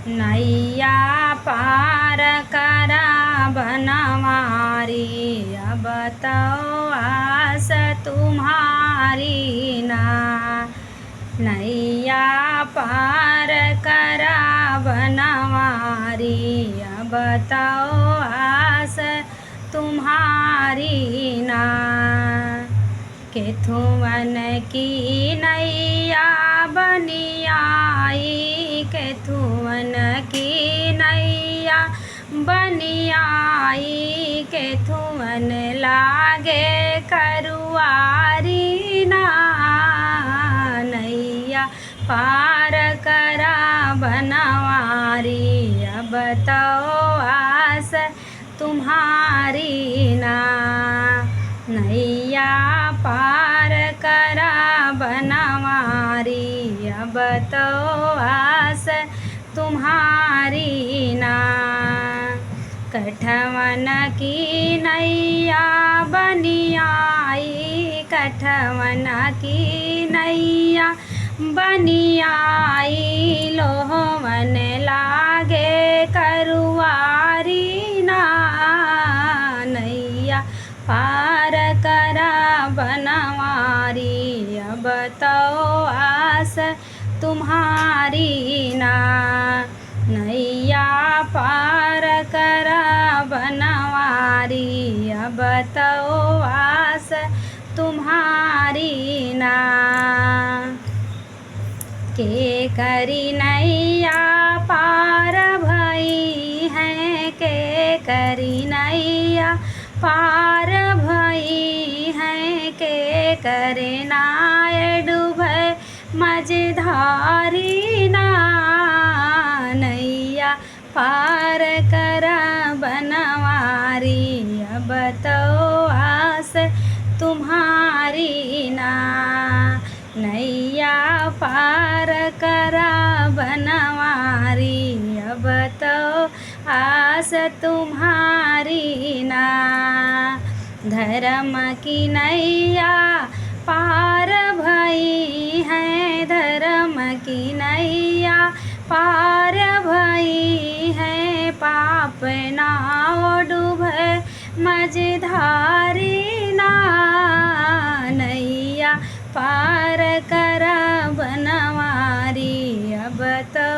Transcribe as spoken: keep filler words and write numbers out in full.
नैया पार करा बनवारी, अब तो आस तुम्हारी ना। नैया पार करा बनवारी, अब तो आस तुम्हारी ना। केथुवन की नैया बनियाई, केथुवन की नैया बनियाई, केथुवन लागे करुआरी ना। नैया पार करा बनवारी, अब तो आस तुम्हारी ना। नैया पार करा बनवारी, अब तो आस तुम्हारी ना। कठवन की नैया बनियाई, कठवन की नैया बनियाई, लोहवन लागे करुआरी ना। नैया पार करा बनवारी, अब तो आस तुम्हारी ना। नैया पार करा बनवारी, अब तो आस तुम्हारी ना। के करी नैया पार भई है, के करी नैया पार भई है, के करे नाय डूबे मझधारी ना। नैया पार करा बनवारी, अब तो आस तुम्हारी ना। नैया पार करा बनवारी, अब तो आस तुम्हारी ना। धर्म की नैया पार भई है, धर्म की नैया पार भई है, पाप नाव डूबे मझधारी ना। नैया पार करा बनवारी, अब तो